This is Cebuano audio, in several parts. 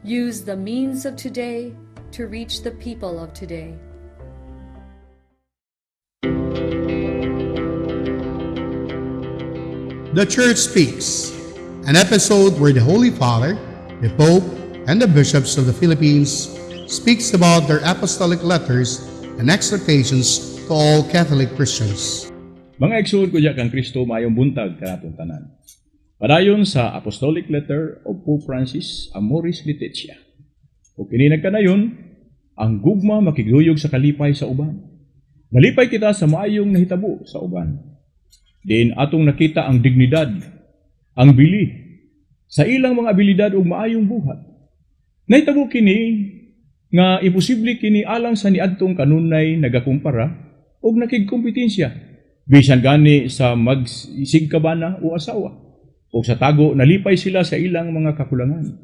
Use the means of today to reach the people of today. The Church Speaks, an episode where the Holy Father, the Pope, and the bishops of the Philippines speaks about their apostolic letters and exhortations to all Catholic Christians. Mga igsoon ko diha kang Kristo, maayong buntag kanatong tanan. Padayon sa Apostolic Letter of Pope Francis Amoris Laetitia. O kini nagkanayon, ang gugma makigluyog sa kalipay sa uban. Malipay kita sa maayong nahitabo sa uban. Diin atong nakita ang dignidad, ang bili, sa ilang mga abilidad ug maayong buhat. Nahitabo kini nga imposible kini alang sa niadtong kanunay nagakumpara ug nakigkompetensya bisan gani sa magsigkabana o asawa o sa tago nalipay sila sa ilang mga kakulangan.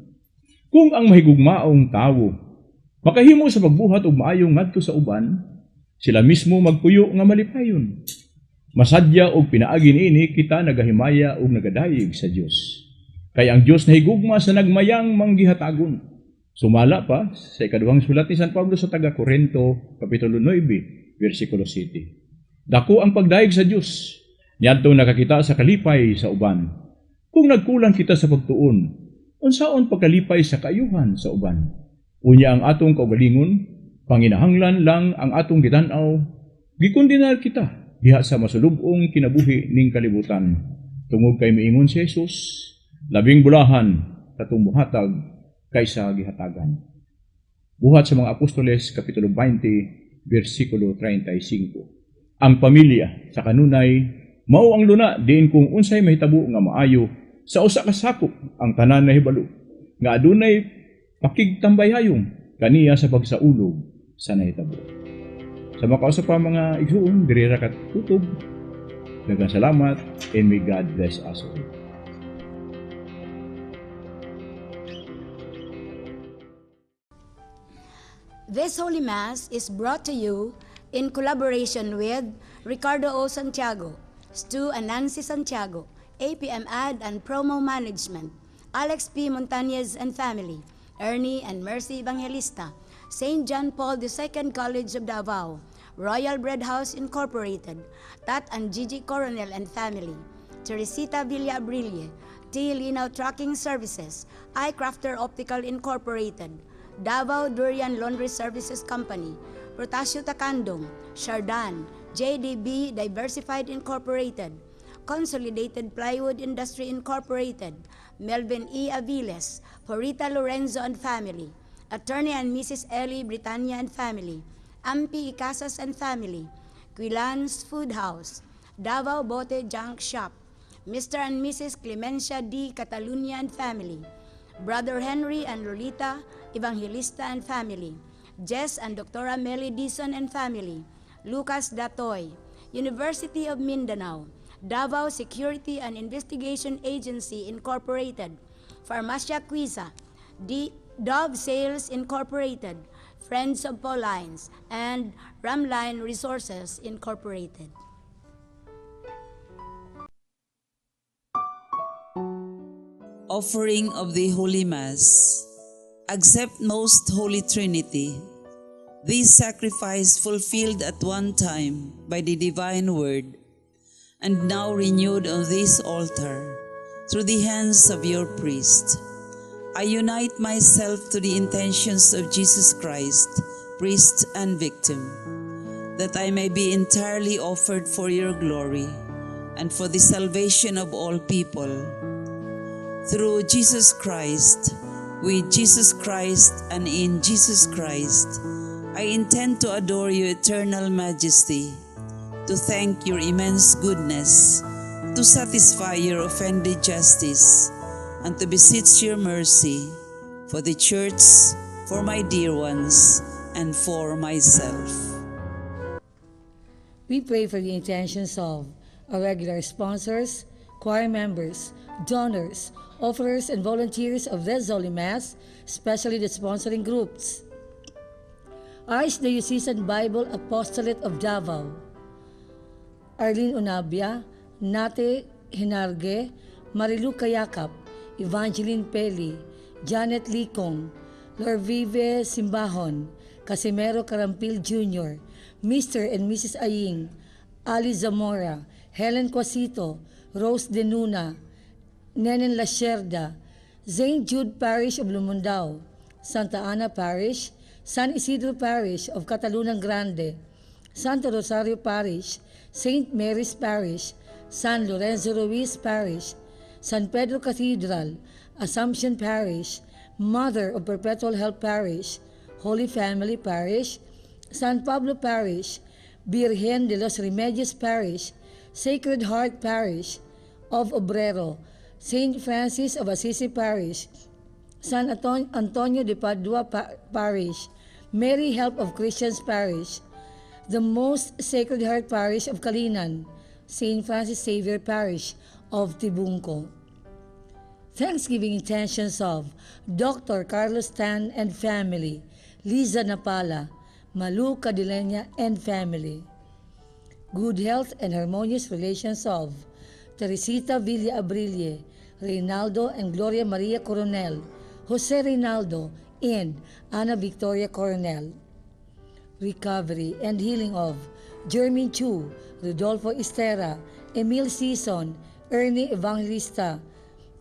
Kung ang mahigugmaong tawo makahimo sa pagbuhat og maayong ngadto sa uban, sila mismo magpuyo nga malipayon. Masadya og pinaagi niini kita nagahimaya og nagadayeg sa Dios. Kay ang Dios nahigugma sa nagmayang manggihatagon. Sumala pa sa ikaduhang sulat ni San Pablo sa taga Korinto, Kapitulo 9, versikulo 7. Dako ang pagdayeg sa Dios niadtong nakakita sa kalipay sa uban. Kung nagkulang kita sa pagtuon, unsaon pagkalipay sa kaayuhan sa uban? Unya ang atong kaugalingon, panginahanglan lang ang atong gitan-aw, gikondenar kita diha sa masulubong kinabuhi ning kalibutan. Tungod kay miingon si Jesus, labing bulahan katong muhatag kaysa gihatagan. Buhat sa mga Apostoles, Kapitulo 20, versikulo 35. Ang pamilya sa kanunay, mao ang luna diin kung unsay mahitabo nga maayo sa usa ka sakop ang tanan nahibalo nga adunay pakigtambayhayong kaniya sa pagsaulog sa nahitabo. Sa makausa pa, mga igsuon, diri ra katutob. Daghang salamat and may God bless us all. This Holy Mass is brought to you in collaboration with Ricardo O. Santiago, Stu and Nancy Santiago, APM Ad and Promo Management, Alex P. Montañez and Family, Ernie and Mercy Evangelista, St. John Paul II College of Davao, Royal Bread House Incorporated, Tat and Gigi Coronel and Family, Teresita Villa Abrille, T. Linaw Trucking Services, iCrafter Optical Incorporated, Davao Durian Laundry Services Company, Protasio Takandong, Shardan, JDB Diversified Incorporated, Consolidated Plywood Industry Incorporated, Melvin E. Aviles, Forita Lorenzo and Family, Attorney and Mrs. Ellie Britannia and Family, Ampi Icasas and Family, Quilan's Food House, Davao Bote Junk Shop, Mr. and Mrs. Clemencia D. Catalunya and Family, Brother Henry and Lolita Evangelista and Family, Jess and Dr. Meli Dison and Family, Lucas Datoy, University of Mindanao, Davao Security and Investigation Agency Incorporated, Farmacia Quiza, D. Dove Sales Incorporated, Friends of Paulines, and Ramline Resources Incorporated. Offering of the Holy Mass. Accept, Most Holy Trinity, this sacrifice fulfilled at one time by the Divine Word, and now renewed on this altar through the hands of your priest. I unite myself to the intentions of Jesus Christ, priest and victim, that I may be entirely offered for your glory and for the salvation of all people. Through Jesus Christ, with Jesus Christ, and in Jesus Christ, I intend to adore your eternal majesty, to thank your immense goodness, to satisfy your offended justice, and to beseech your mercy for the Church, for my dear ones, and for myself. We pray for the intentions of our regular sponsors, choir members, donors, offerers, and volunteers of this Holy Mass, especially the sponsoring groups. Archdiocesan Bible Apostolate of Davao, Arlene Unabia, Nate Hinarge, Marilu Kayakap, Evangeline Peli, Janet Licong, Lorvive Simbahon, Casimero Carampil Jr., Mr. and Mrs. Aying, Ali Zamora, Helen Cuasito, Rose Denuna, Nenen Lasherda, St. Jude Parish of Lumundao, Santa Ana Parish, San Isidro Parish of Catalunan Grande, Santo Rosario Parish, St. Mary's Parish, San Lorenzo Ruiz Parish, San Pedro Cathedral, Assumption Parish, Mother of Perpetual Help Parish, Holy Family Parish, San Pablo Parish, Virgen de los Remedios Parish, Sacred Heart Parish of Obrero, St. Francis of Assisi Parish, San Antonio de Padua Parish, Mary Help of Christians Parish, the Most Sacred Heart Parish of Calinan, St. Francis Xavier Parish of Tibungco. Thanksgiving intentions of Dr. Carlos Tan and family, Liza Napala, Malu Cadilenya and family. Good health and harmonious relations of Teresita Villa Abrille, Reynaldo and Gloria Maria Coronel, Jose Reynaldo, and Ana Victoria Coronel. Recovery and healing of Jeremy Chu, Rodolfo Estera, Emil Sison, Ernie Evangelista,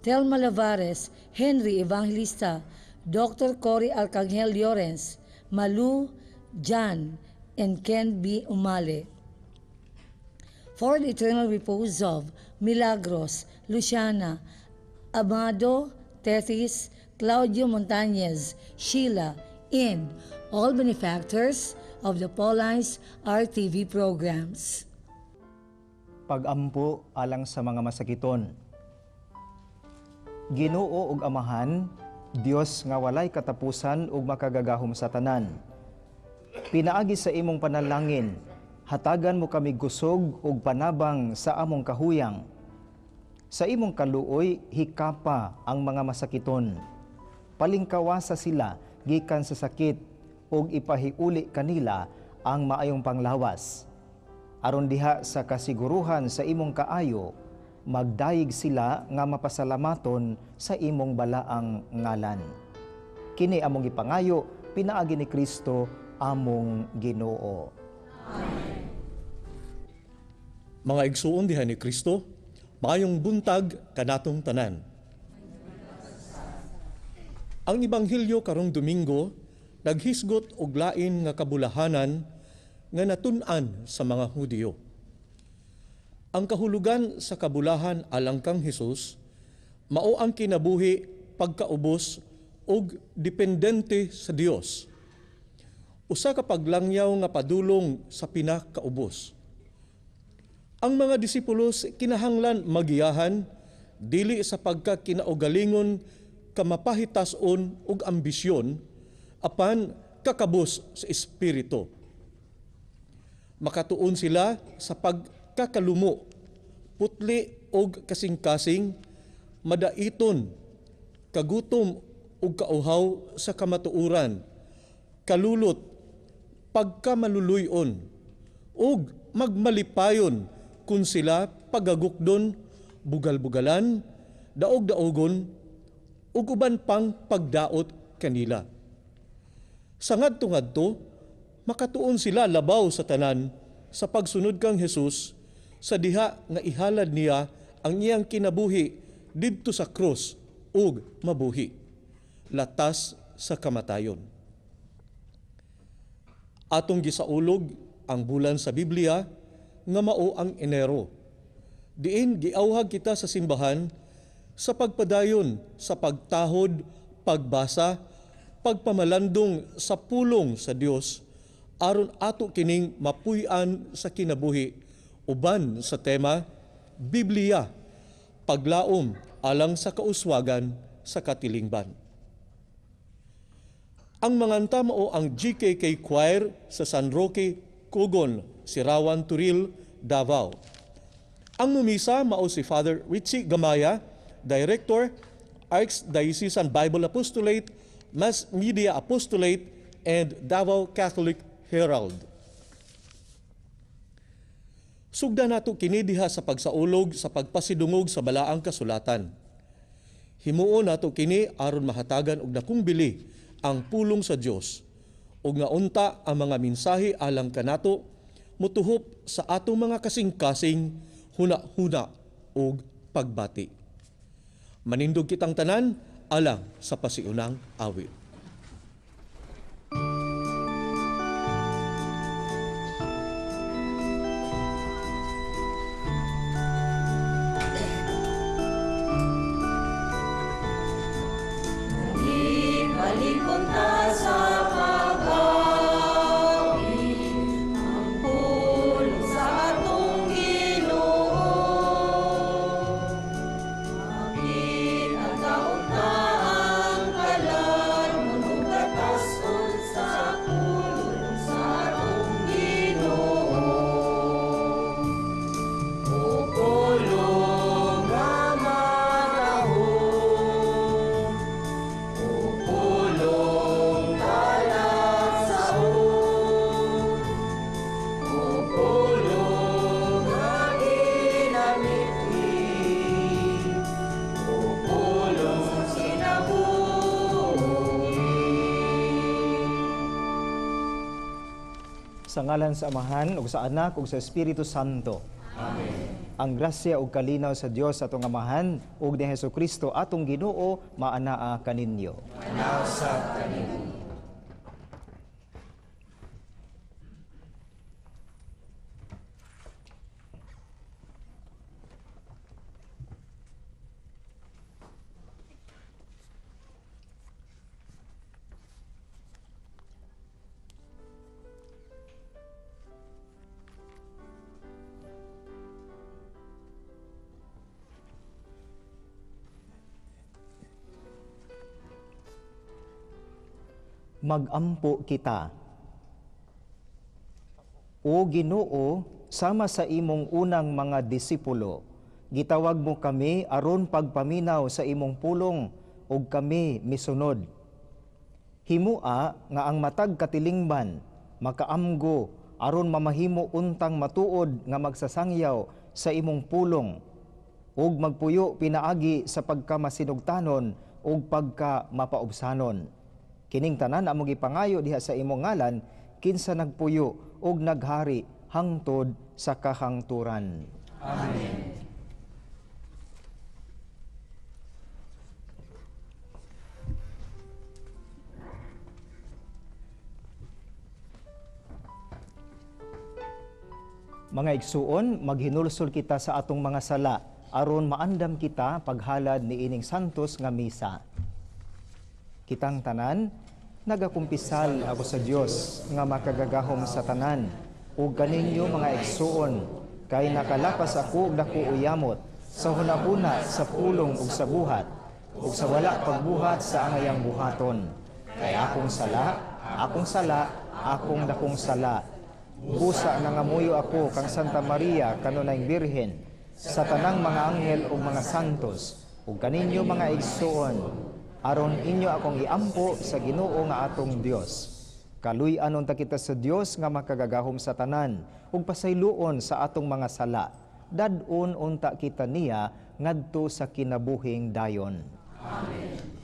Thelma Lavares, Henry Evangelista, Dr. Cory Arcangel Llorens, Malu Jan, and Ken B. Umale. For the eternal repose of Milagros, Luciana, Amado, Tethys, Claudio Montañez, Sheila, and all benefactors of the Paulines RTV programs. Pagampo alang sa mga masakiton. Ginoo ug Amahan, Dios nga walay katapusan ug makagagahom sa tanan. Pinaagi sa imong panalangin, hatagan mo kami kusog ug panabang sa among kahuyang. Sa imong kaluoy, hikapa ang mga masakiton. Palingkawasa sila gikan sa sakit ug ipahiuli kanila ang maayong panglawas. Aron diha sa kasiguruhan sa imong kaayo, magdayeg sila nga mapasalamaton sa imong balaang ngalan. Kini among gipangayo pinaagi ni Kristo among Ginoo. Mga igsuon diha ni Kristo, maayong buntag kanatong tanan. Ang Ebanghelyo karong Domingo naghisgot og lain nga kabulahanan nga natun-an sa mga Hudiyo. Ang kahulugan sa kabulahan alang kang Hesus mao ang kinabuhi pagkaubos ug dependente sa Dios. Usa ka paglangyaw nga padulong sa pinakaubos. Ang mga disipulos kinahanglan magiyahan dili sa pagka kinaugalingon kamapahitas-on ug ambisyon apan kakabos sa espiritu. Makatuon sila sa pagkakalumo, putli og kasing-kasing, madaiton, kagutom ug kauhaw sa kamatuoran, kalulot, pagkamaluluyon, ug magmalipayon kung sila pagagukdon, bugal-bugalan, daog-daogon, ug uban pang pagdaot kanila. Sa ngadto-ngadto, makatuon sila labaw sa tanan sa pagsunod kang Hesus sa diha nga ihalad niya ang iyang kinabuhi didto sa krus ug mabuhi latas sa kamatayon. Atong gisaulog ang bulan sa Biblia nga mao ang Enero. Diin giawhag kita sa simbahan sa pagpadayon sa pagtahod, pagbasa, pagpamalandong sa pulong sa Dios aron ato kining mapuy-an sa kinabuhi uban sa tema Biblia, paglaom alang sa kauswagan sa katilingban. Ang manganta mao ang GKK Choir sa San Roque, Cogon, Sirawan, Toril, Davao. Ang mumisa mao si Father Richie Gamaya, Director, Archdiocesan Bible Apostolate, Mass Media Apostolate, and Davao Catholic Herald. Sugda nato kini diha sa pagsaulog sa pagpasidungog sa balaang kasulatan. Himuon nato kini aron mahatagan og dakong bili ang pulong sa Dios ug nga unta ang mga mensahe alang kanato motuhop sa atong mga kasing-kasing, huna-huna ug pagbati. Manindog kitang tanan alang sa pasiunang awit. Balik-balik sa pag-awi, ang pulong sa atong Ginoo. Makita taon ta ang kalan, ug katason sa pulong sa atong Ginoo. O pulong nga matahom, o pulong talagsaon, o pulong nga ginamithi, o pulong sa kinabuhi. Sa ngalan sa Amahan ug sa Anak ug sa Espiritu Santo. Amen. Ang grasya ug kalinaw sa Dios atong Amahan ug ni Hesukristo atong Ginoo maanaa kaninyo. Maanaa kaninyo. Magampo kita. O Ginoo, sama sa imong unang mga disipulo, gitawag mo kami aron pagpaminaw sa imong pulong ug kami misunod. Himua nga ang matag katilingban makaamgo aron mamahimo untang matuod nga magsasangyaw sa imong pulong ug magpuyo pinaagi sa pagkamasinugtanon ug pagkamapaubsanon. Kining tanan among gipangayo diha sa imong ngalan, kinsa nagpuyo ug naghari hangtod sa kahangturan. Amen. Mga igsuon, maghinulsol kita sa atong mga sala aron maandam kita paghalad niining santos nga misa. Kitang tanan, nagakumpisal ako sa Dios nga makagagahom sa tanan ug kaninyo mga igsuon, kay nakalapas ako og dako uyamot sa hunahuna, sa pulong ug sa buhat, ug sa wala pagbuhat sa angayang buhaton. Kay akong sala, akong sala, akong dakong sala. Busa nangamuyo ako kang Santa Maria kanunayng Birhen, sa tanang mga anghel ug mga santos, ug kaninyo mga igsuon, aron inyo akong iampo sa Ginoo nga atong Dios. Kaluy-anon ta kita sa Dios nga makagagahom sa tanan, ug pasayloon sa atong mga sala. Dad-on unta kita niya ngadto sa kinabuhing dayon. Amen.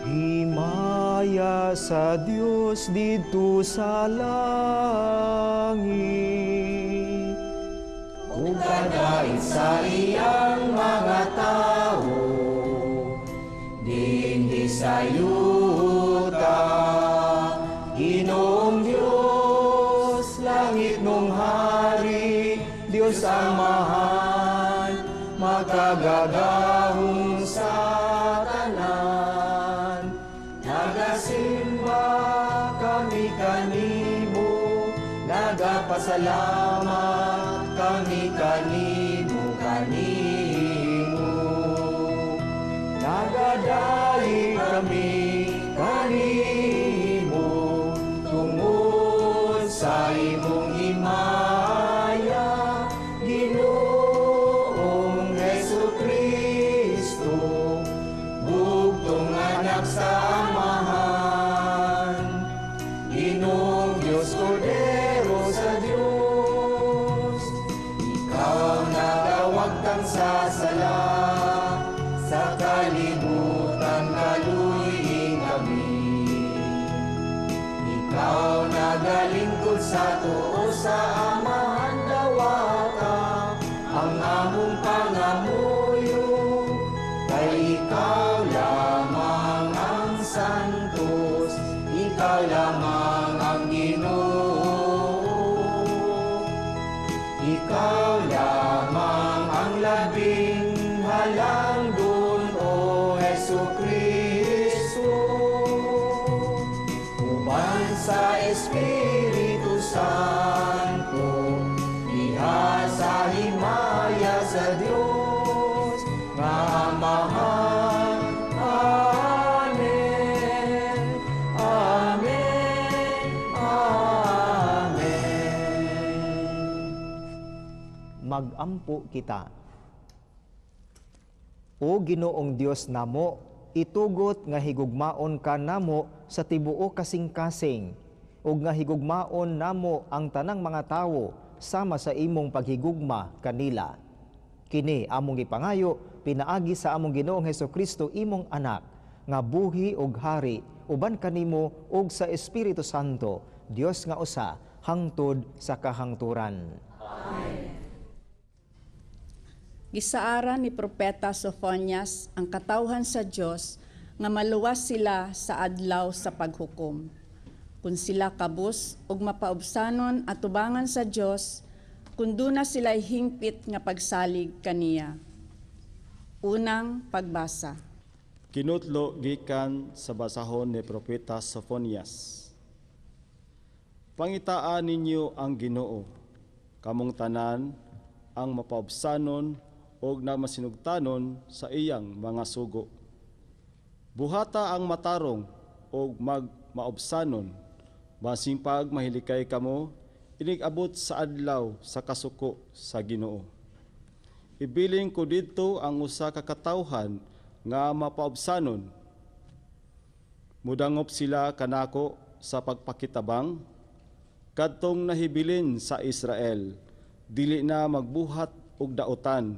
Himaya sa Dios didto sa langit, ug kadait sa iyang mga tawo dinhi Yuta. Ginoong Diyos, langit nung hari, Diyos Amahan, makagagahom sa tanan. Nagasimba kami kanimo, nagapasalamat kami kanimo, kanimo. Nagadaig kami kanimo, tungod sa imong himaya, Ginoong Hesus Kristo, bugtong anak sa Amahan. Ginoong Diyos, Kordero sa Diyos, ikaw ang nagawagtang sa sala, sa kalibutan kaluy kami. Ikaw nagalingkod sa tuo sa Amahan, dawata ang among pangamuyo, kay ikaw lamang ang santos, ikaw lamang ang Ginoo. Ikaw lamang ang labing halangdon, O Hesu Kristo. Uban sa Espiritu Santo, diha sa himaya sa Dios, nga Amahan. Amen. Amen. Amen. Magampo kita. O Ginoong Dios namo, itugot nga higugmaon ka namo sa tibuok kasing-kasing, ug nga higugmaon namo ang tanang mga tawo sama sa imong paghigugma kanila. Kini among gipangayo pinaagi sa among Ginoong Hesukristo, imong anak, nga buhi ug hari uban kanimo ug sa Espiritu Santo, Dios nga usa, hangtod sa kahangturan. Gisaaran ni Propeta Sofonias ang katawhan sa Dios nga maluwas sila sa adlaw sa paghukom. Kung sila kabus ug mapaubsanon atubangan sa Dios, kun duna sila'y hingpit nga pagsalig kaniya. Unang pagbasa. Kinutlo gikan sa basahon ni Propeta Sofonias. Pangitaa ninyo ang Ginoo, kamong tanan ang mapaubsanon og namasinugtanon sa iyang mga sugo. Buhata ang matarong og magmaubsanon, basing pag mahilikay kamo, inig-abot sa adlaw sa kasuko sa Ginoo. Ibilin ko didto ang usa ka katawhan nga mapaubsanon. Mudangop sila kanako sa pagpakitabang, kadtong nahibilin sa Israel, dili na magbuhat og dautan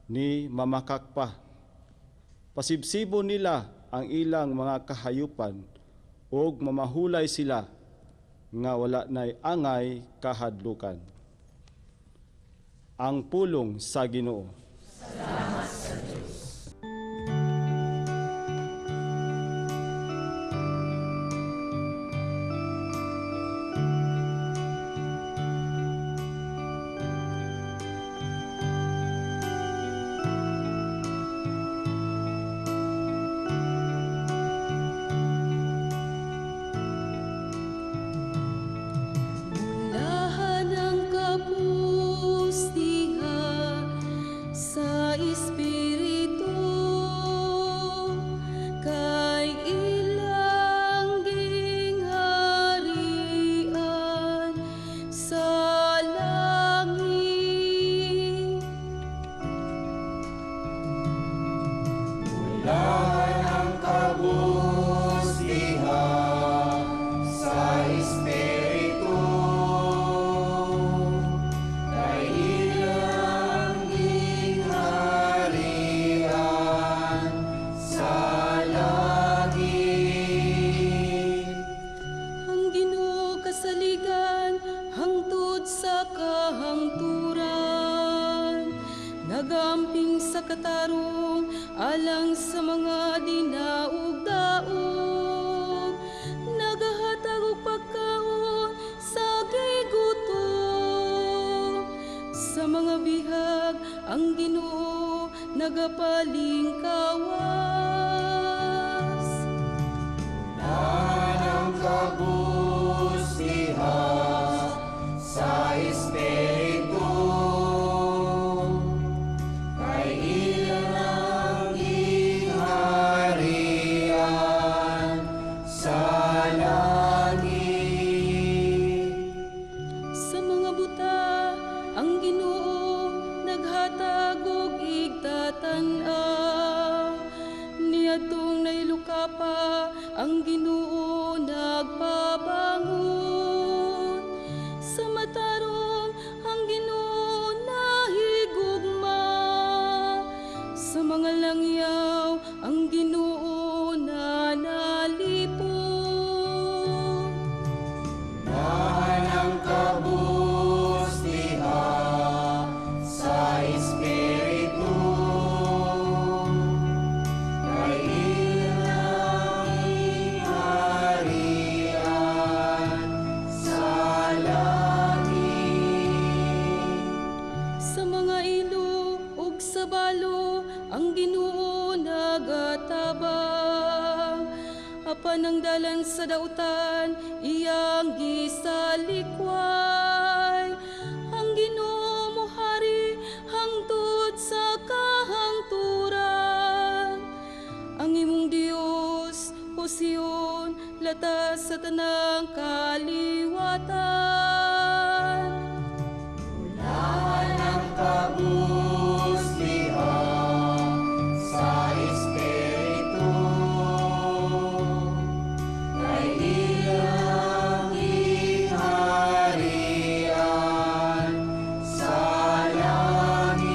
ni mamakak pa. Pasibsibo nila ang ilang mga kahayupan ug mamahulay sila nga wala nay angay kahadlukan. Ang pulong sa Ginoo. Salamat sa Diyos. Mulahan ang kapustiha sa Espiritu, kay ilang gingharian sa langit. Mulahan ang kapustiha sa Espiritu, kay ilang gingharian sa langit. Ang Ginoo kasaligan hangtod sa kahangturan, nagamping sa katarong alang sa mga dinaugdaog. daog, nagahatag og pagkaon sa gigutom. Sa mga bihag ang Ginoo nagapalingkawas. Bulahan ang kabustiha sa Espiritu, kay ilang gingharian sa langit. Sa mga buta ang Ginoo naghatag og igtatan-aw, niadtong nailukapa ang Ginoo nagpabangon. Sa matarong ang Ginoo nahigugma, sa mga langyaw ang Ginoo nanalipon. Bulahan ang kabustiha sa Espiritu, kay ilang gingharian sa langit. Sa mga ilo ug sa balo ang Ginoo nagatabang, apan ang dalan sa dautan iyang gisalikway. Ang Ginoo mohari hangtod sa kahangturan. Ang imong Dios, O Sion, latas sa tanang kaliwatan. Bulahan ang kabustiha sa Espiritu, kay ilang gingharian sa langit.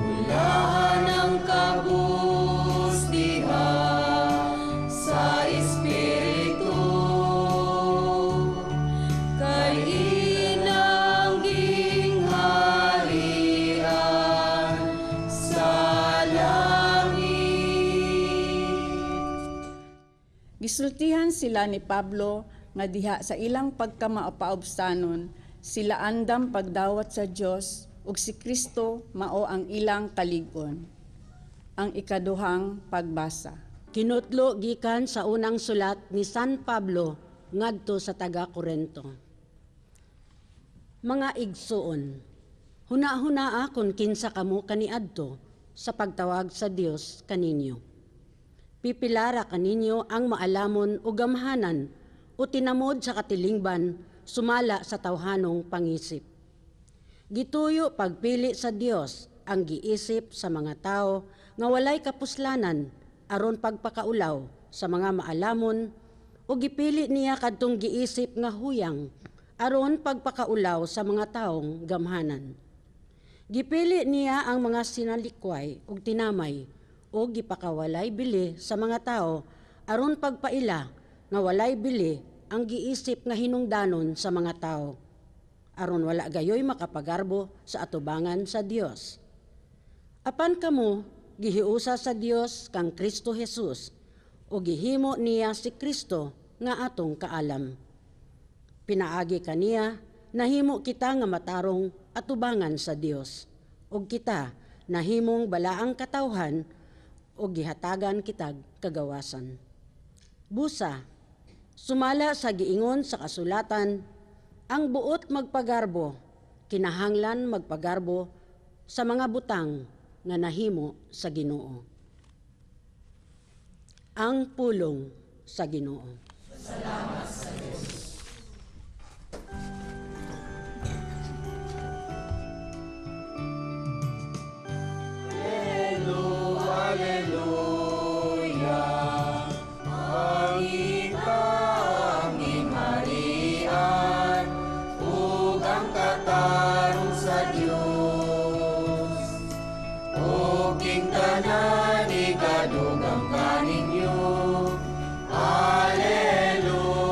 Bulahan ang kabustiha sa Espiritu, kay ilang gingharian sa langit. Gisultihan sila ni Pablo nga diha sa ilang pagkamaapaubsanon sila andam pagdawat sa Dios ug si Kristo mao ang ilang kalig-on. Ang ikaduhang pagbasa. Kinutlo gikan sa unang sulat ni San Pablo ngadto sa taga Korento. Mga igsuon, huna-hunaa kon kinsa kamo kaniadto sa pagtawag sa Dios kaninyo. Pipilara kaninyo ang maalamon o gamhanan o tinamod sa katilingban sumala sa tawhanong pangisip. Gituyo pagpili sa Dios ang giisip sa mga tao nga walay kapuslanan aron pagpakaulaw sa mga maalamon, o gipili niya kadtong giisip nga huyang aron pagpakaulaw sa mga taong gamhanan. Gipili niya ang mga sinalikway ug tinamay o gipakawalay bili sa mga tao aron pagpaila nga walay bili ang giisip nga hinungdanon sa mga tao, aron wala gayoy makapagarbo sa atubangan sa Dios. Apan kamo gihiusa sa Dios kang Kristo Jesus, o gihimo niya si Kristo nga atong kaalam. Pinaagi kaniya nahimo kita nga matarong atubangan sa Dios, ug kita nahimong balaang katawhan ug gihatagan kitag kagawasan. Busa, sumala sa giingon sa kasulatan, ang buot magpagarbo kinahanglan magpagarbo sa mga butang nga nahimo sa Ginoo. Ang pulong sa Ginoo. Salamat sa Diyos. Alleluia, pangita ang gingharian ug ang katarong sa Dios. Ug king tanan ikadugang kaninyo. Alleluia.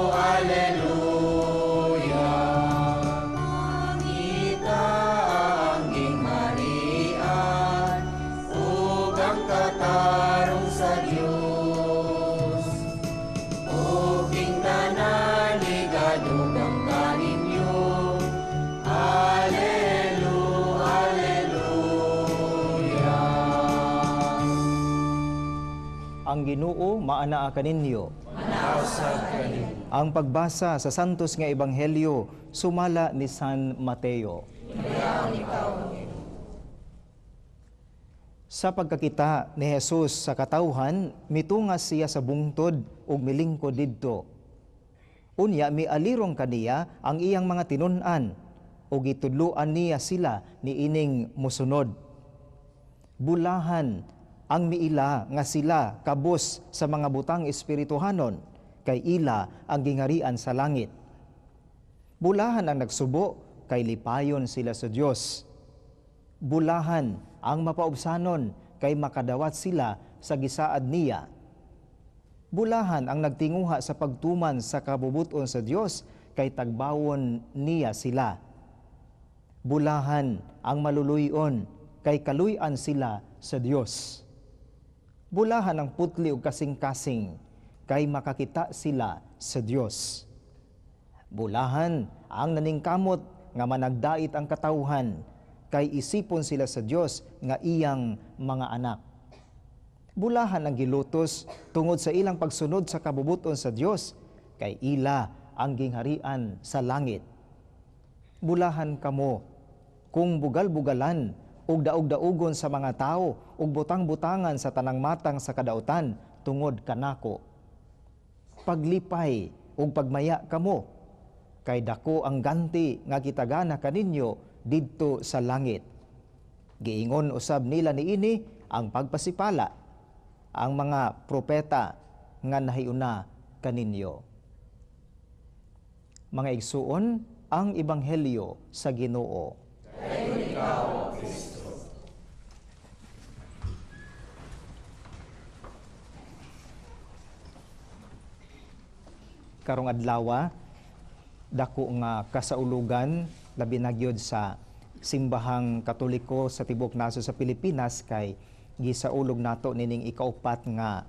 Ang Ginoo maanaa kaninyo. Ang pagbasa sa Santos nga Ebanghelyo sumala ni San Mateo. Sa pagkakita ni Jesus sa katawhan, mitunga siya sa bungtod ug milingkod didto. Unya mialirong kaniya ang iyang mga tinun-an ug gitudloan niya sila niining mosunod. Bulahan ang miila nga sila kabus sa mga butang espirituhanon, kay ila ang gingarian sa langit. Bulahan ang nagsubo, kay lipayon sila sa Dios. Bulahan ang mapaubsanon, kay makadawat sila sa gisaad niya. Bulahan ang nagtinguha sa pagtuman sa kabubuton sa Dios, kay tagbawon niya sila. Bulahan ang maluluyon, kay kaluy-an sila sa Dios. Bulahan ang putli ug kasing-kasing, kay makakita sila sa Dios. Bulahan ang naningkamot nga managdait ang katawhan, kay isipon sila sa Dios nga iyang mga anak. Bulahan ang gilutos tungod sa ilang pagsunod sa kabubuton sa Dios, kay ila ang gingharian sa langit. Bulahan kamo kung bugal-bugalan ug daog-daugon sa mga tawo ug butang-butangan sa tanang matang sa kadautan tungod kanako. Paglipay ug pagmaya kamo, kay dako ang ganti nga gitagana kaninyo didto sa langit. Giingon usab nila niini ang pagpasipala ang mga propeta nga nahiuna kaninyo. Mga igsuon, ang ebanghelyo sa Ginoo. Dayon ikaw, Kristo. Karong adlawa, dako nga kasaulugan, labi na gyud sa simbahang Katoliko sa tibuok nasod sa Pilipinas, kay gisaulog nato nining ikaupat nga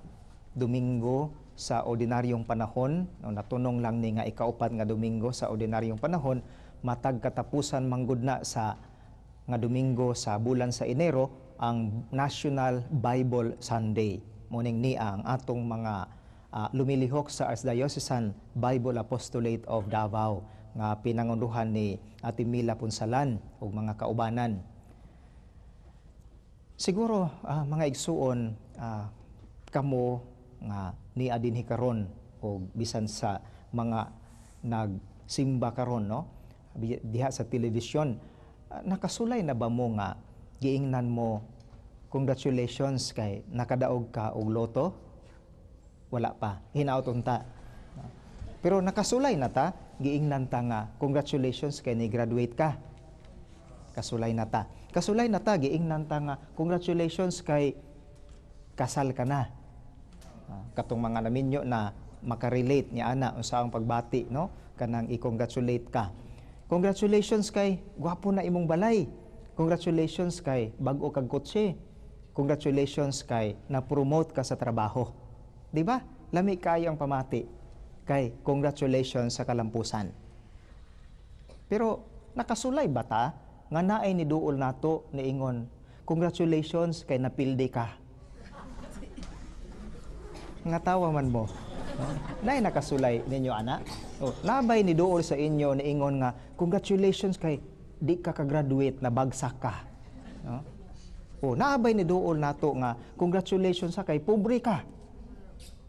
Domingo sa ordinaryong panahon. No, natunong lang ni nga ikaupat nga Domingo sa ordinaryong panahon, matag katapusan manggod na sa nga Domingo sa bulan sa Enero ang National Bible Sunday. Muning niya ang atong mga lumilihok sa Archdiocesan Bible Apostolate of Davao nga pinangunduhan ni Ate Mila Punsalan ug mga kaubanan. Siguro mga igsuon, kamo nga niya dinhi karon o bisan sa mga nagsimba karon, no, diha sa telebisyon, nakasulay na ba mo nga giingnan mo congratulations kay nakadaog ka og loto? Wala pa, hinaot unta. Pero nakasulay na ta, giingnan ta nga congratulations kay ni-graduate ka. Kasulay na ta. Kasulay na ta, giingnan ta nga congratulations kay kasal ka na. Katong mga naminyo na makarelate niya ana unsa ang pagbati, no? Kanang i-congratulate ka. Congratulations kay gwapo na imong balay. Congratulations kay bag-o kag kotse. Congratulations kay na-promote ka sa trabaho. Di ba? Lami kayo ang pamati kay congratulations sa kalampusan. Pero nakasulay ba ta nga naay ni duol nato niingon congratulations kay napildi ka? Nga tawa man mo. No? Naay nakasulay ninyo ana? O, nabay ni duol sa inyo niingon nga congratulations kay di ka ka-graduate, nabagsak ka. No? O, naabay ni duol nato nga congratulations sa kay pobre ka.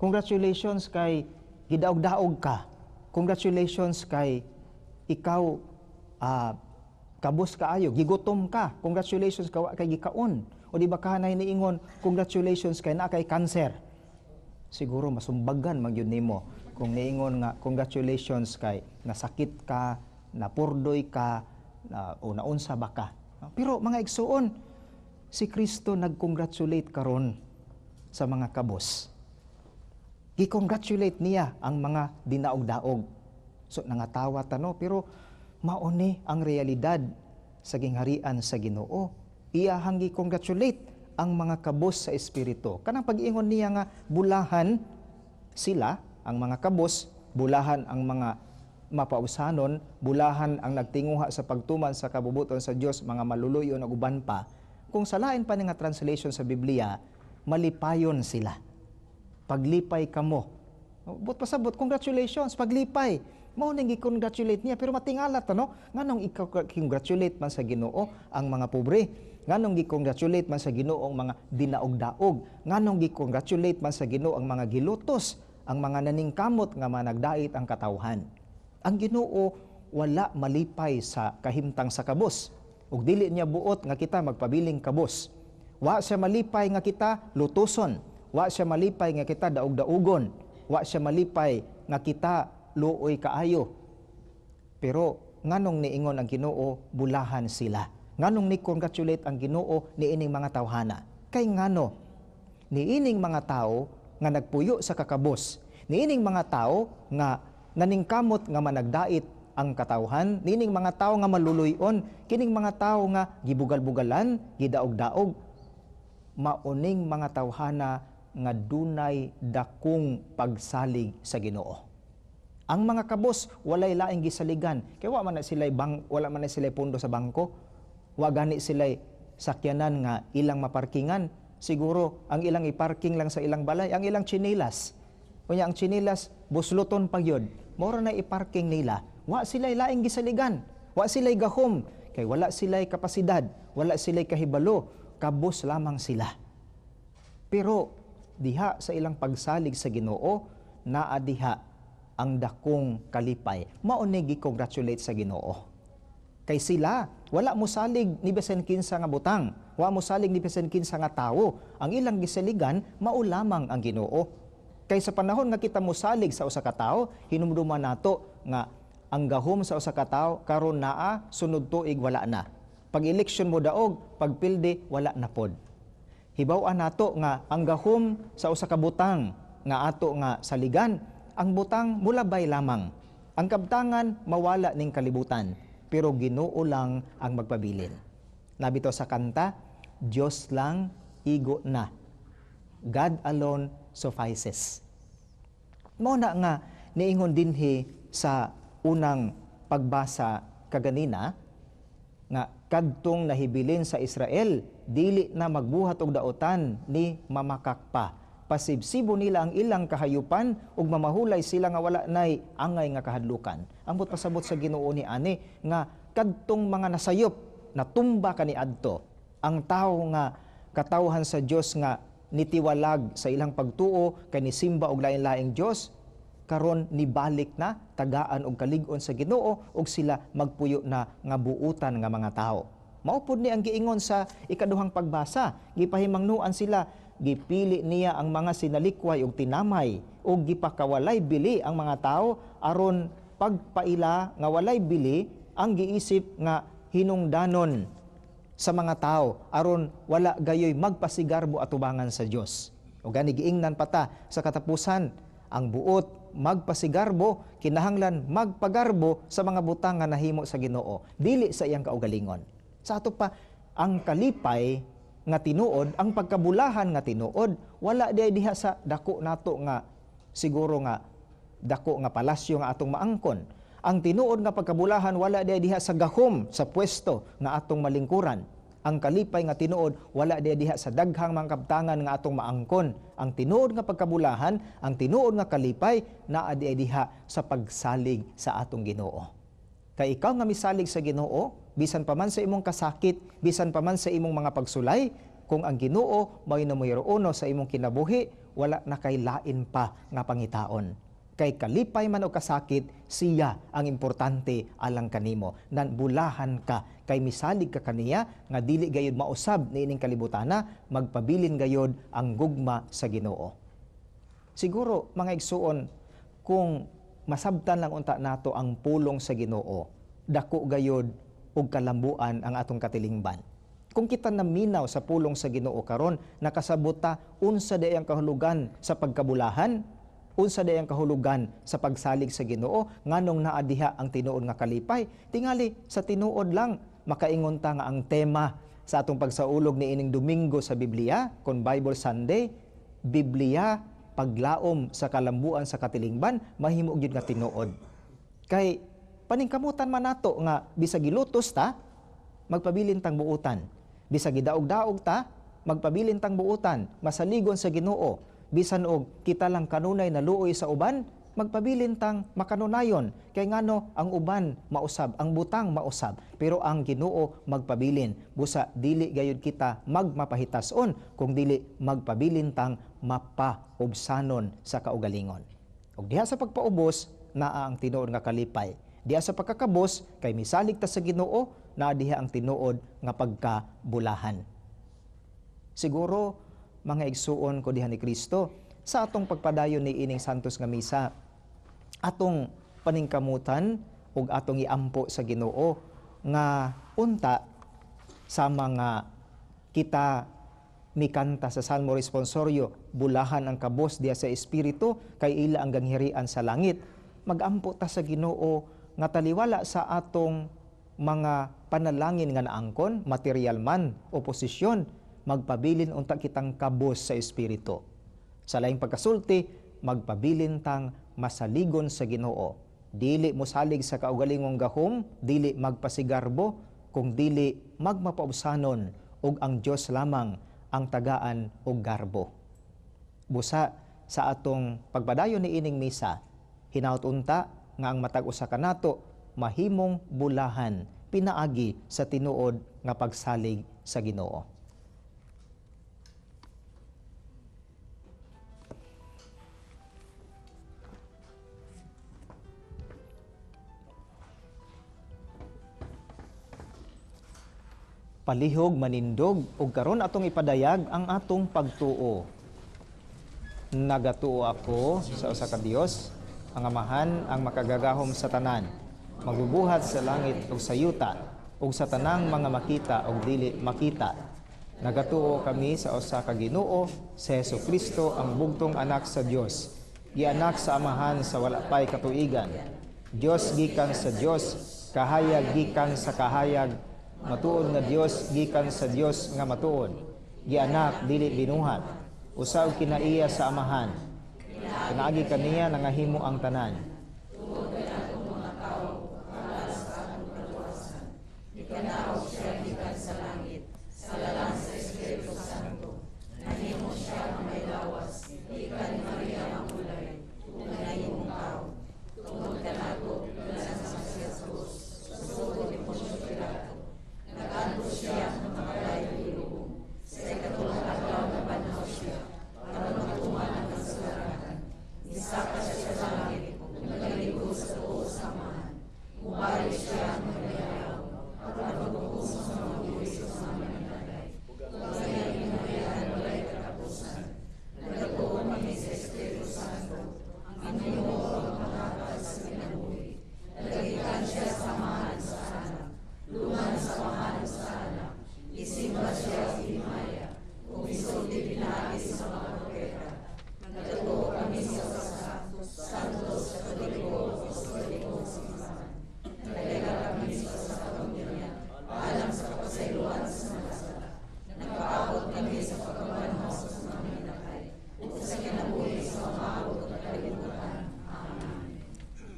Congratulations kay gidaog-daog ka. Congratulations kay ikaw kabus kaayo, gigutom ka. Congratulations ka wa kay gikaon. O di ba kanay niingon congratulations kay naa kay cancer. Siguro masumbagan man gyud nimo kung niingon nga congratulations kay nasakit ka, napurdoy ka, na, o naunsa ba ka. Pero mga igsuon, si Kristo nag-congratulate karon sa mga kabos. Gi-congratulate niya ang mga dinaog-daog. So nangatawa ta, no, pero mauni ang realidad sa gingharian sa Ginoo. Iyahang gi-congratulate ang mga kabos sa espiritu. Kanang pag-iingon niya nga bulahan sila, ang mga kabos, bulahan ang mga mapausanon, bulahan ang nagtinguha sa pagtuman sa kabubuton sa Dios, mga maluluyon ug uban pa. Kung sa lain pa ni nga translation sa Biblia, malipayon sila. Paglipay kamo. But pasabot, congratulations, paglipay. Mao nang gi-congratulate niya, pero matingala ta, no? Nganong i-congratulate man sa Ginoo ang mga pobre? Nganong gi-congratulate man sa Ginoo ang mga dinaog-daog? Nganong gi-congratulate man sa Ginoo ang mga gilutos, ang mga naningkamot nga managdait ang katawhan? Ang Ginoo wala malipay sa kahimtang sa kabos. Ug dili niya buot nga kita magpabiling kabos. Wa siya malipay nga kita lutuson. Wa siya malipay nga kita daog-daugon. Wa siya malipay nga kita luoy kaayo. Pero nganong niingon ang Ginoo bulahan sila? Nganong ni-congratulate ang Ginoo niining mga tawhana? Kay ngano niining mga tao nga nagpuyo sa kakabos, niining mga tao nga naningkamot nga managdait ang katawhan, niining mga tao nga maluluyon, kining mga tao nga gibugal-bugalan, gidaog-daog, mauning mga tawhana nga dunay dakong pagsalig sa Ginoo. Ang mga kabos walay laing gisaligan kay wa man na sila'y bang, wala man na sila'y pondo sa bangko. Wa gani sila'y sakyanan nga ilang maparkingan. Siguro ang ilang iparking lang sa ilang balay ang ilang tsinelas. Unya ang tsinelas busloton pa gyud. Mora na iparking nila. Wa sila'y laing gisaligan. Wa sila'y gahom kay wala sila'y kapasidad, wala sila'y kahibalo, kabos lamang sila. Pero diha sa ilang pagsalig sa Ginoo, naa diha ang dakong kalipay. Mao ni gi-congratulate sa Ginoo. Kay sila wala mosalig ni bisan kinsa nga butang, wa mosalig ni bisan kinsa nga tawo. Ang ilang gisaligan mao lamang ang Ginoo. Kay sa panahon nga kita mosalig sa usa ka tawo, hinumduman nato nga ang gahom sa usa ka tawo karon naa, sunod tuig wala na. Pag eleksyon mo daog, pagpildi wala na pod. Hibaw-an nato nga ang gahom sa usa ka butang nga ato nga saligan, ang butang mulabay lamang. Ang kabtangan mawala ning kalibutan, pero Ginoo lang ang magpabilin. Nabito sa kanta, Dios lang igo na. God alone suffices. Mao na nga niingon dinhi sa unang pagbasa kaganina nga kadtong nahibilin sa Israel dili na magbuhat og daotan ni mamakak pa. Pasibsibo nila ang ilang kahayupan ug mamahulay sila nga wala nay angay nga kahadlukan. Ambot pasabot sa Ginoo ni ani nga kadtong mga nasayop natumba kaniadto ang tawo nga katawhan sa Dios nga nitiwalag sa ilang pagtuo kay nisimba og lain-laing Dios, karon nibalik na tagaan og kalig-on sa Ginoo ug sila magpuyo na nga buutan nga mga tawo. Mao pud ni ang giingon sa ikaduhang pagbasa, gipahimangnuan sila, gipili niya ang mga sinalikway ug tinamay ug gipakawalay bili ang mga tawo aron pagpaila nga walay bili ang giisip nga hinungdanon sa mga tao aron wala gayoy magpasigarbo atubangan sa Dios. O gani giingnan pa ta sa katapusan, ang buot magpasigarbo kinahanglan magpagarbo sa mga butang nga nahimo sa Ginoo, dili sa iyang kaugalingon. Sa ato pa ang kalipay nga tinuod, ang pagkabulahan nga tinuod, wala diay diha sa dako nato nga siguro nga dako nga palasyo nga atong maangkon. Ang tinuod nga pagkabulahan wala diay diha sa gahom sa pwesto nga atong malingkuran. Ang kalipay nga tinuod wala diay diha sa daghang mga kabtangan nga atong maangkon. Ang tinuod nga pagkabulahan, ang tinuod nga kalipay naa diay diha sa pagsalig sa atong Ginoo. Kay ikaw nga misalig sa Ginoo, bisan pa man sa imong kasakit, bisan pa man sa imong mga pagsulay, kung ang Ginoo mao'y numero uno sa imong kinabuhi, wala na kay lain pa nga pangitaon. Kay kalipay man o kasakit, siya ang importante alang kanimo. Nan bulahan ka, kay misalig ka kaniya, nga dili gayod mausab niining kalibutana, magpabilin gayod ang gugma sa Ginoo. Siguro, mga igsuon, kung masabtan lang unta nato ang pulong sa Ginoo, dako gayod og kalambuan ang atong katilingban. Kung kita naminaw sa pulong sa Ginoo karon, nakasabot ta unsa day ang kahulugan sa pagkabulahan, unsa day ang kahulugan sa pagsalig sa Ginoo, nganong naa diha ang tinuod nga kalipay. Tingali sa tinuod lang makaingon ta nga ang tema sa atong pagsaulog niining Domingo sa Biblia, kon Bible Sunday, Biblia paglaom sa kalambuan sa katilingban, mahimo gyud nga tinuod. Kay paningkamutan man nato nga bisag gilutos ta, magpabilin tang buutan. Bisag gidaog-daog ta, magpabilin tang buutan, masaligon sa Ginoo. Bisan og kita lang kanunay naluoy sa uban, magpabilin tang makanunayon. Kay ngano ang uban mausab, ang butang mausab, pero ang Ginoo magpabilin. Busa dili gayud kita magmapahitason kung dili magpabilin tang mapaubsanon sa kaugalingon. Og diha sa pagpaubos naa ang tinuod nga kalipay. Diha sa pagkakabos kay misalig ta sa Ginoo, naa diha ang tinuod nga pagkabulahan. Siguro mga igsuon ko diha ni Kristo, sa atong pagpadayon ni ining santos nga misa, atong paningkamutan ug atong iampo sa Ginoo nga unta sa mga kita mikanta sa Salmo Responsorio, bulahan ang kabos diha sa Espiritu kay ila ang ganghirian sa langit. Magampo ta sa Ginoo nga taliwala sa atong mga panalangin nga naangkon, material man o posisyon, magpabilin unta kitang kabos sa Espiritu. Sa laing pagkasulti, magpabilin tang masaligon sa Ginoo. Dili mosalig sa kaugalingong gahom, dili magpasigarbo, kung dili magmapaubsanon ug ang Dios lamang ang tagaan og garbo. Busa sa atong pagpadayon ni ining misa, hinaut unta nga ang matag usa kanato mahimong bulahan pinaagi sa tinuod nga pagsalig sa Ginoo. Palihog manindog ug karon atong ipadayag ang atong pagtuo. Nagatuo ako sa usa ka Dios, ang Amahan, ang makagagahom sa tanan, magbubuhat sa langit ug sa yuta, ug sa tanang mga makita ug dili makita. Nagatuo kami sa usa ka Ginoo, si Hesukristo, ang bugtong anak sa Dios, gianak sa Amahan sa wala pay katuigan. Dios gikan sa Dios, kahayag gikan sa kahayag, matuod nga Dios gikan sa Dios nga matuod, gianak dili binuhat, usa og kinaiya sa Amahan. Pinaagi kaniya nangahimo ang tanan.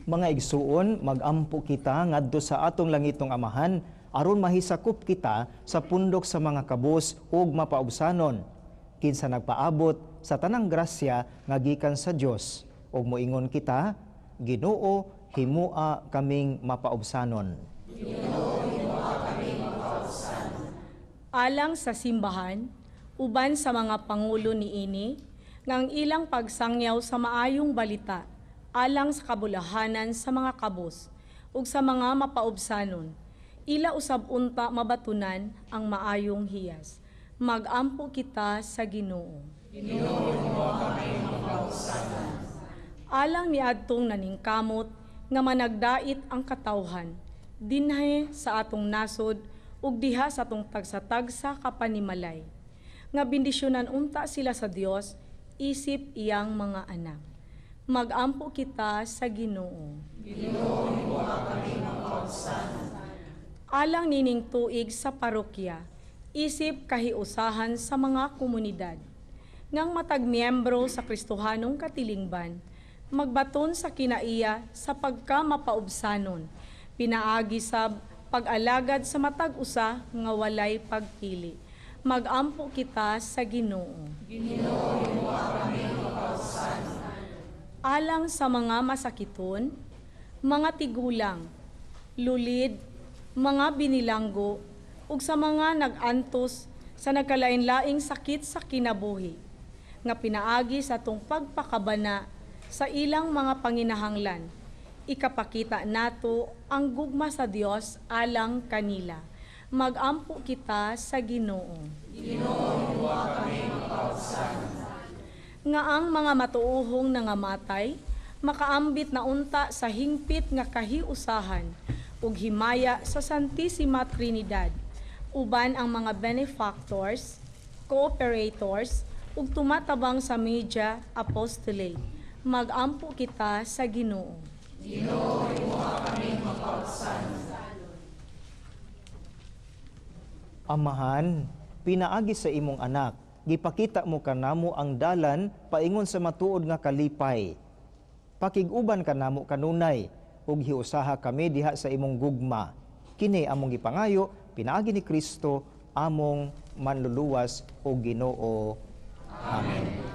Mga igsuon, magampo kita ngadto sa atong langitong Amahan aron mahisakop kita sa pundok sa mga kabus ug mapaubsanon kinsa nagpaabot sa tanang grasya nga gikan sa Dios. Ug moingon kita, Ginoo, himua kaming mapaubsanon. Ginoo, himua kaming mapaubsanon. Alang sa simbahan, uban sa mga pangulo niini, ngang ilang pagsangyaw sa maayong balita, alang sa kabulahanan sa mga kabos ug sa mga mapaubsanon, ila usab unta mabatunan ang maayong hiyas. Magampo kita sa Ginoo. Ginoo, himua kaming mapaubsanon. Alang niadtong naningkamot nga managdait ang katawhan dinhi sa atong nasod ug diha sa atong tagsa-tagsa kapanimalay, nga bendisyonan unta sila sa Dios isip iyang mga anak. Magampo kita sa Ginoo. Ginoo, himua kaming mapaubsanon. Alang nining tuig sa parokya, isip kahiusahan sa mga komunidad, ngang matag miyembro sa Kristohanong katilingban, magbaton sa kinaiya sa pagkamapaubsanon, pinaagi sa pag-alagad sa matag usa nga walay pagpili. Magampo kita sa Ginoo. Ginoo, himua kaming Alang sa mga masakiton, mga tigulang, lulid, mga binilanggo, ug sa mga nag-antos sa nagkalain-laing sakit sa kinabuhi, nga pinaagi sa atong pagpakabana sa ilang mga panginahanglan. Ikapakita nato ang gugma sa Dios alang kanila. Magampo kita sa Ginoo. Ginoo, himuha kami makaugsan. Nga ang mga matuohong nangamatay makaambit na unta sa hingpit nga kahiusahan ug himaya sa Santissima Trinidad uban ang mga benefactors, cooperators ug tumatabang sa media apostolate. Magampo kita sa Ginoo. Ginoo, himuha kami makaugsan. Amahan, pinaagi sa imong anak, gipakita mo kanamo ang dalan paingon sa matuod nga kalipay. Pakig-uban kanamo kanunay ug hiusaha kami diha sa imong gugma. Kini among gipangayo pinaagi ni Kristo among manluluwas ug Ginoo. Amen.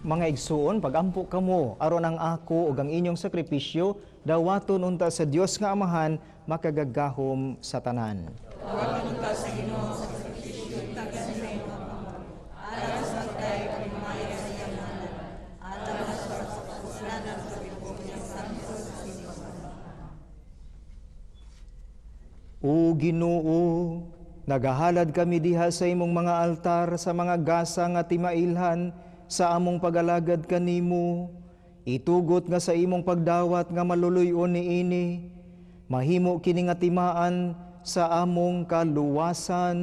Mga igsuon, pagampo kamo aron ang ako ug ang inyong sakripisyo dawaton unta sa Dios nga Amahan makagagahom sa tanan. Dawaton unta sa Ginoo sa sakripisyo alang sa pagdayon ug himaya sa iyang ngalan, alang sa pagpasalanan sa tibuok niyang santo simbahan. O Ginoo, nagahalad kami diha sa imong mga altar sa mga gasa nga timailhan sa among pagalagad kanimo. Itugot nga sa imong pagdawat nga maluluy-on niini, mahimo kini nga timaan sa among kaluwasan.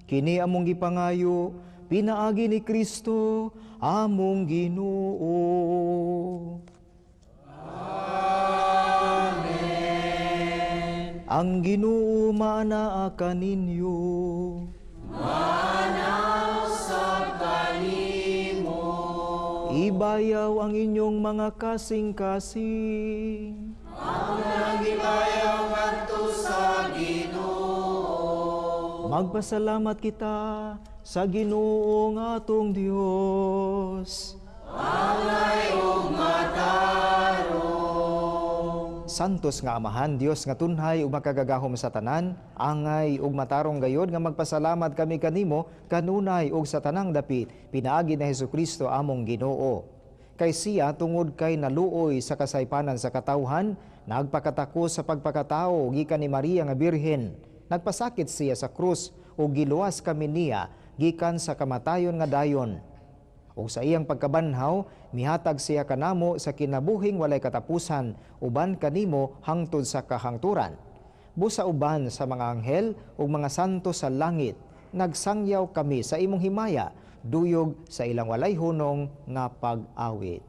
Kini among gipangayo pinaagi ni Kristo among Ginoo. Amen. Ang Ginoo maanaa kaninyo. Maanaa sa kanimo. Ibayaw ang inyong mga kasing-kasing. Ang nagibayaw ngadto sa Ginoo. Magpasalamat kita sa Ginoo nga atong Dios. Angay ug matarong. Santos nga Amahan, Dios nga tunhay ug makagagahom sa tanan, angay ug matarong gayod nga magpasalamat kami kanimo kanunay ug sa tanang dapit, pinaagi na Hesukristo among Ginoo. Kay siya tungod kay naluoy sa kasaypanan sa katawhan, nagpakatako sa pagpakatao gikan ni Maria nga Birhen. Nagpasakit siya sa krus ug giluwas kami niya gikan sa kamatayon nga dayon. Ug sa iyang pagkabanhaw, mihatag siya kanamo sa kinabuhing walay katapusan, uban kanimo hangtod sa kahangturan. Busa uban sa mga anghel ug mga santo sa langit, nagsangyaw kami sa imong himaya, duyog sa ilang walay hunong nga pag-awit.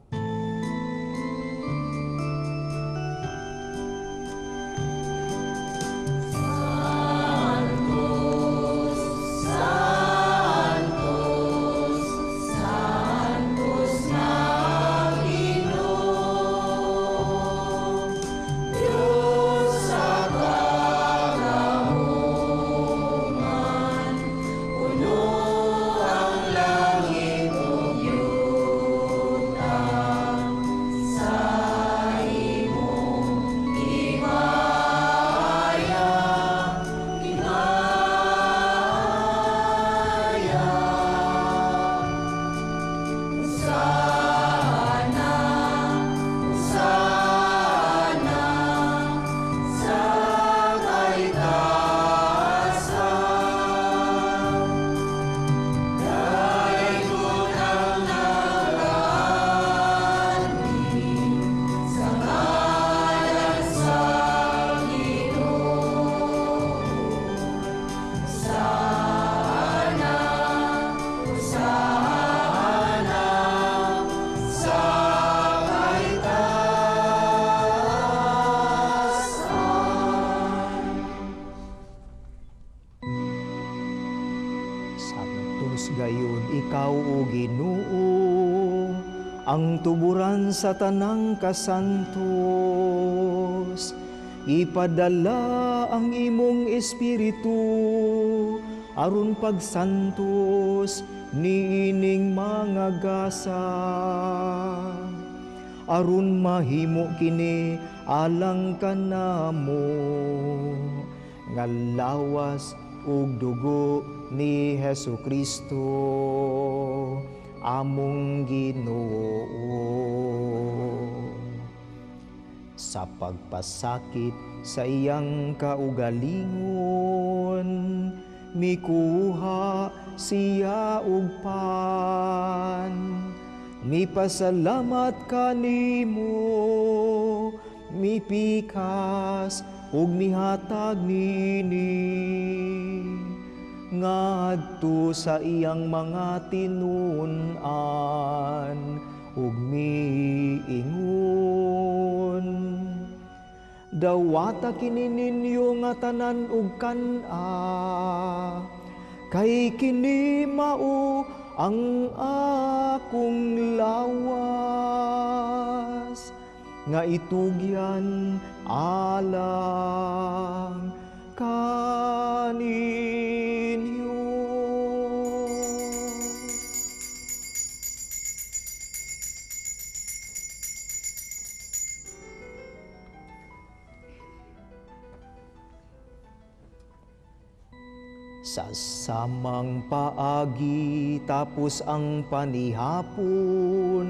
Ikaw, o Ginoo, ang tuburan sa tanang kasantos. Ipadala ang imong espiritu aron pagsantos niining mga gasa. Aron mahimo kini alang kanamo nga lawas ug dugo ni Hesukristo among Ginoo. Sa pagpasakit sa iyang kaugalingon, mikuha siya og pan. Mipasalamat kanimo, mipikas ug mihatag niini ngadto sa iyang mga tinun-an ug miingon, dawata kini ninyo nga tanan ug kan-a, kay kini mao ang akong lawas nga itugyan alang kaninyo. Sa samang paagi tapos ang panihapon,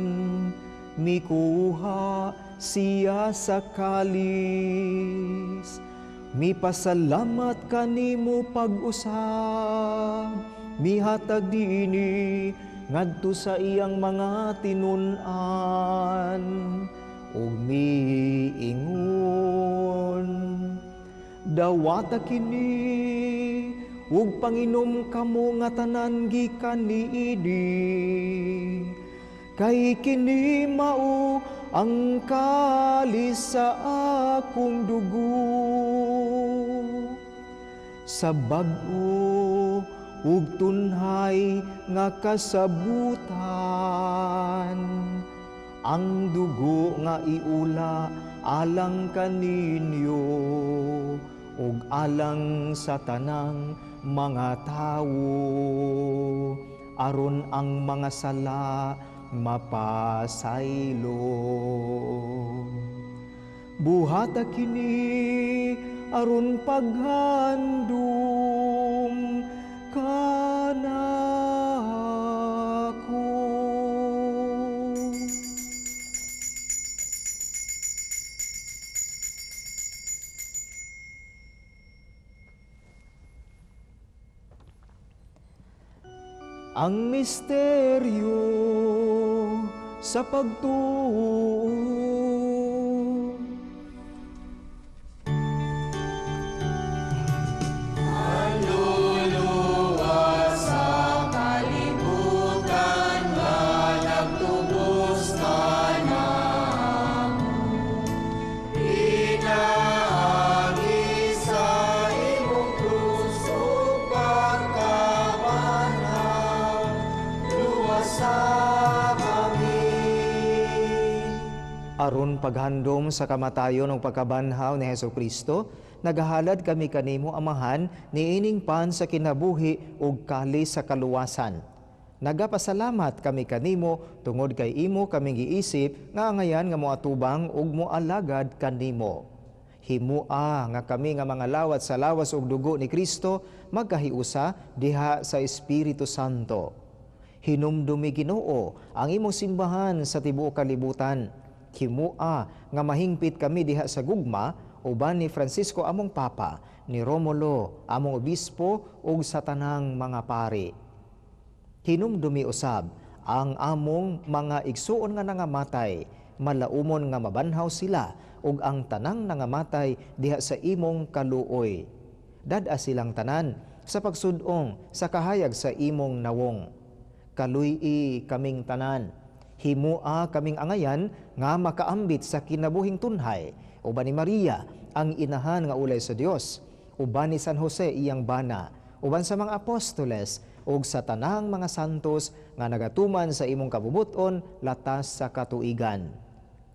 mikuha siya sa kalis. Mipasalamat kanimo pag-usab, mihatag diini ngadto sa iyang mga tinun-an ug miingon, dawata kini ug panginom kamo nga tanan gikan niini, kay kini mao ang kalis sa akong dugo sa bag-o ug tunhay nga kasabutan, ang dugo nga iula alang kaninyo ug alang sa tanang mga tawo, aron ang mga sala mapasaylo. Buhata kini aron paghandom kanako. Ang misteryo sa pagtuo. Manluluwas sa kalibutan nga nagtubos kanamo, pinaagi sa imong krus ug pagkabanhaw, luwasa kami. Aron paghandom sa kamatayon ug pagkabanhaw ni Hesukristo, nagahalad kami kanimo Amahan niining pan sa kinabuhi ug kalis sa kaluwasan. Nagapasalamat kami kanimo tungod kay imo kaming giisip nga angayan nga moatubang ug moalagad kanimo. Himua nga kami nga mga lawat sa lawas ug dugo ni Kristo magkahiusa diha sa Espiritu Santo. Hinumdumi Ginoo ang imong simbahan sa tibuok kalibutan. Himua nga mahingpit kami diha sa gugma uban ni Francisco among Papa, ni Romulo among Obispo ug sa tanang mga pari. Hinumdumi usab ang among mga igsuon nga nangamatay, malaumon nga mabanhaw sila ug ang tanang nangamatay diha sa imong kaluoy. Dad-a silang tanan sa pagsud-ong sa kahayag sa imong nawong. Kaluy-i kaming tanan, himua kaming angayan nga makaambit sa kinabuhing tunhay, uban ni Maria ang inahan nga ulay sa Dios, uban ni San Jose iyang bana, uban sa mga apostoles ug sa tanang mga santos nga nagatuman sa imong kabubut-on latas sa katuigan.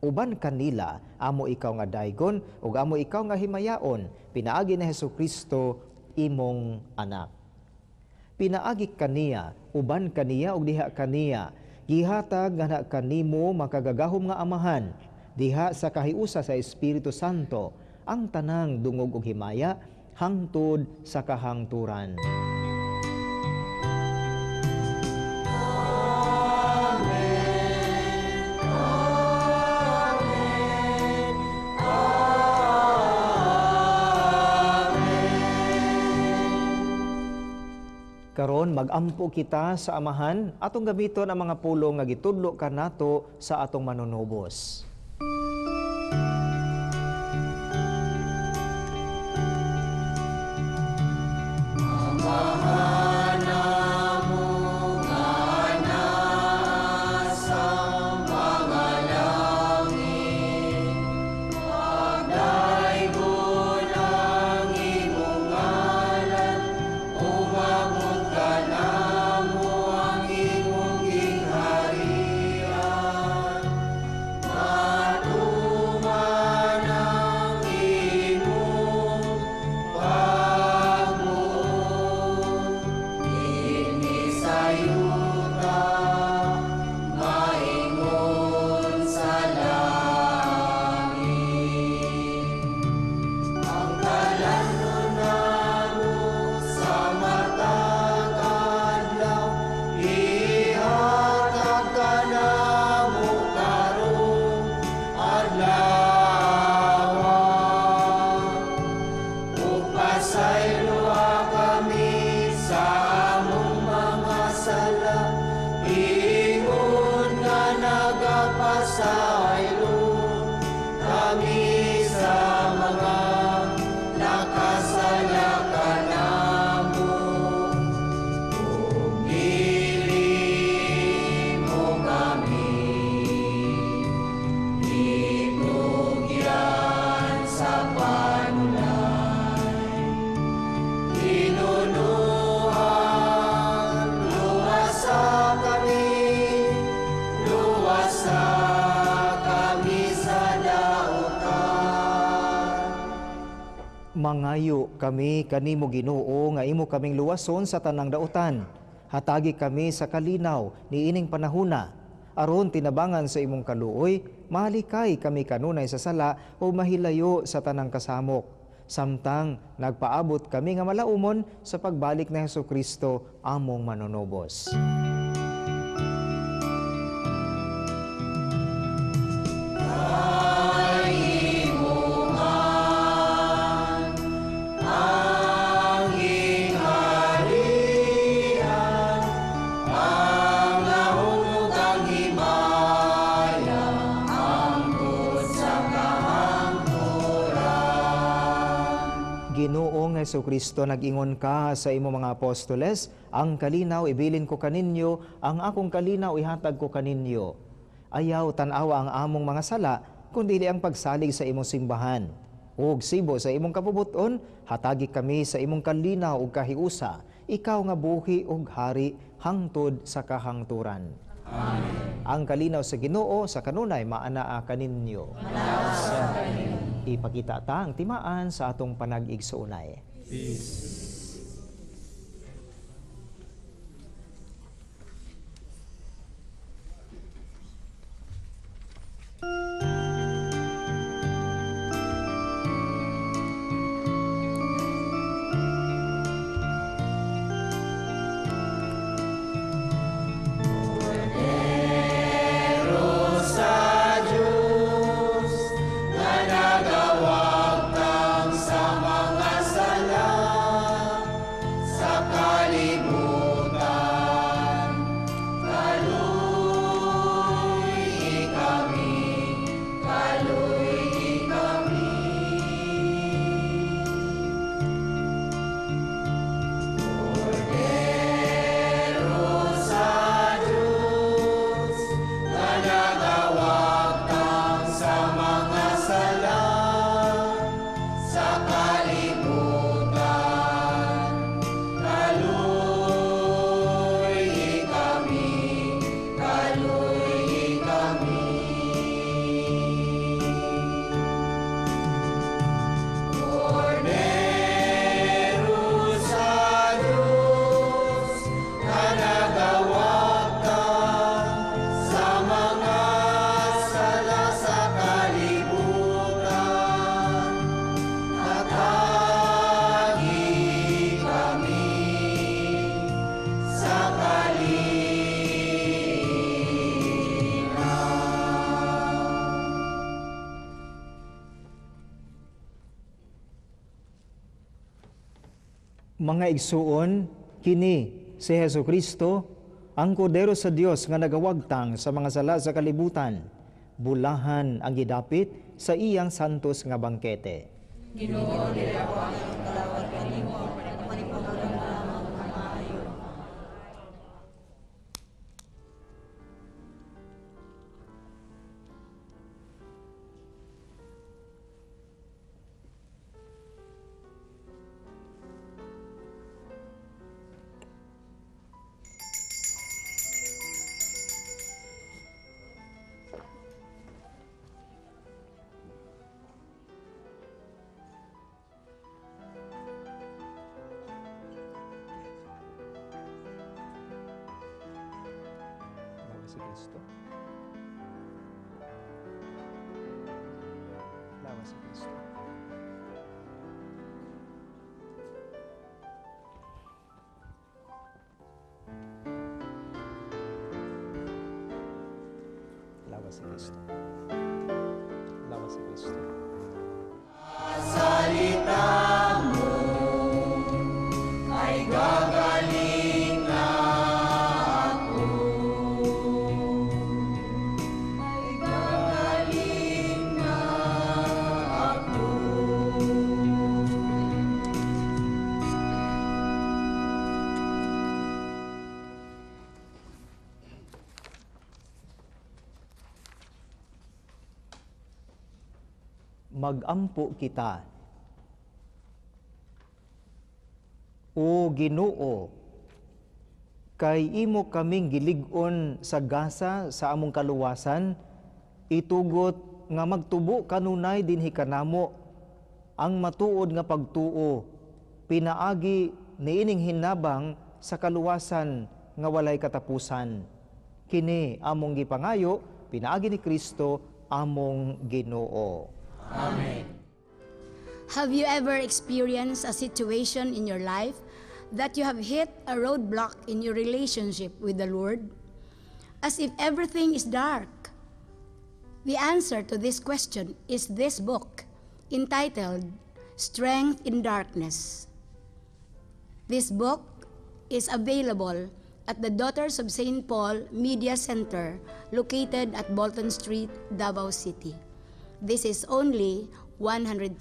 Uban kanila amo ikaw nga daygon ug amo ikaw nga himayaon, pinaagi ni Hesukristo imong anak. Pinaagi kaniya, uban kaniya ug diha kaniya, gihatag nga kanimo makagagahom nga Amahan, diha sa kahiusa sa Espiritu Santo, ang tanang dungog ug himaya hangtod sa kahangturan. Amen. Amen. Amen. Karon magampo kita sa Amahan atong gamiton ang mga pulong nga gitudlo kanato sa atong manunubos. Amahan namo nga nasa mga langit, pagdaygon ang imong ngalan, umabot kanamo ang imong gingharian. Matuman ang imong pagbuot, dinhi sa yuta, maingon sa langit. Ang kalan-on namo sa matag adlaw, ihatag kanamo karong adlaw. Ug pasayloa kami sa among mga sala, ingon nga nagapasaylo kami sa mga nakasala kanamo. Ug dili mo kami itugyan sa panulay, tinunuan, luwasa kami, luwasa kami sa dautan. Mangayo kami kanimo Ginoo nga imo kaming luwason sa tanang dautan. Hatagi kami sa kalinaw niining panahuna. Aron tinabangan sa imong kaluoy, malikay kami kanunay sa sala o mahilayo sa tanang kasamok. Samtang nagpaabot kami nga malaumon sa pagbalik ni Hesukristo among manunubos. Ginoong Hesukristo, nag-ingon ka sa imong mga apostoles, ang kalinaw ibilin ko kaninyo, ang akong kalinaw ihatag ko kaninyo. Ayaw tan-awa ang among mga sala, kundili ang pagsalig sa imong simbahan. Ug sibo sa imong kabubuton, hatagi kami sa imong kalinaw ug kahiusa, ikaw nga buhi ug hari hangtod sa kahangturan. Amen. Ang kalinaw sa Ginoo sa kanunay maanaa kaninyo. Ipakita ta ang timaan sa atong panag-igsuonay. Peace. Mga igsuon, kini si Hesukristo, ang kordero sa Dios nga nagawagtang sa mga sala sa kalibutan. Bulahan ang gidapit sa iyang santos nga bangkete. Ginoo, dili ako ang kalawag kanimo, panipunuran lamang ang maayo. Si Kristo. Lawa si Kristo. Lawa si Kristo. Lawa si Kristo. Salita mo ay gagaling na ako. Ay gagaling na ako. Magampo kita. O Ginoo, kay imo kaming gilig-on sa gasa sa among kaluwasan, itugot nga magtubo kanunay dinhi kanamo ang matuod nga pagtuo, pinaagi niining hinabang sa kaluwasan nga walay katapusan. Kini among gipangayo pinaagi ni Kristo among Ginoo. Amen. Have you ever experienced a situation in your life that you have hit a roadblock in your relationship with the Lord? As if everything is dark. The answer to this question is this book entitled Strength in Darkness. This book is available at the Daughters of St. Paul Media Center located at Bolton Street, Davao City. This is only 125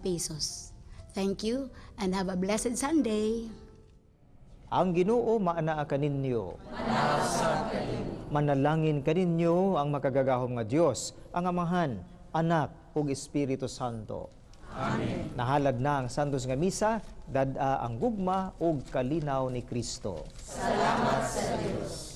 pesos. Thank you and have a blessed Sunday. Ang Ginoo maanaa kaninyo. Manalangin kaninyo ang makagagahom nga Dios, ang Amahan, Anak ug Espiritu Santo. Amen. Nahalad na ang santos nga misa, dad-a ang gugma ug kalinaw ni Kristo. Salamat sa Dios.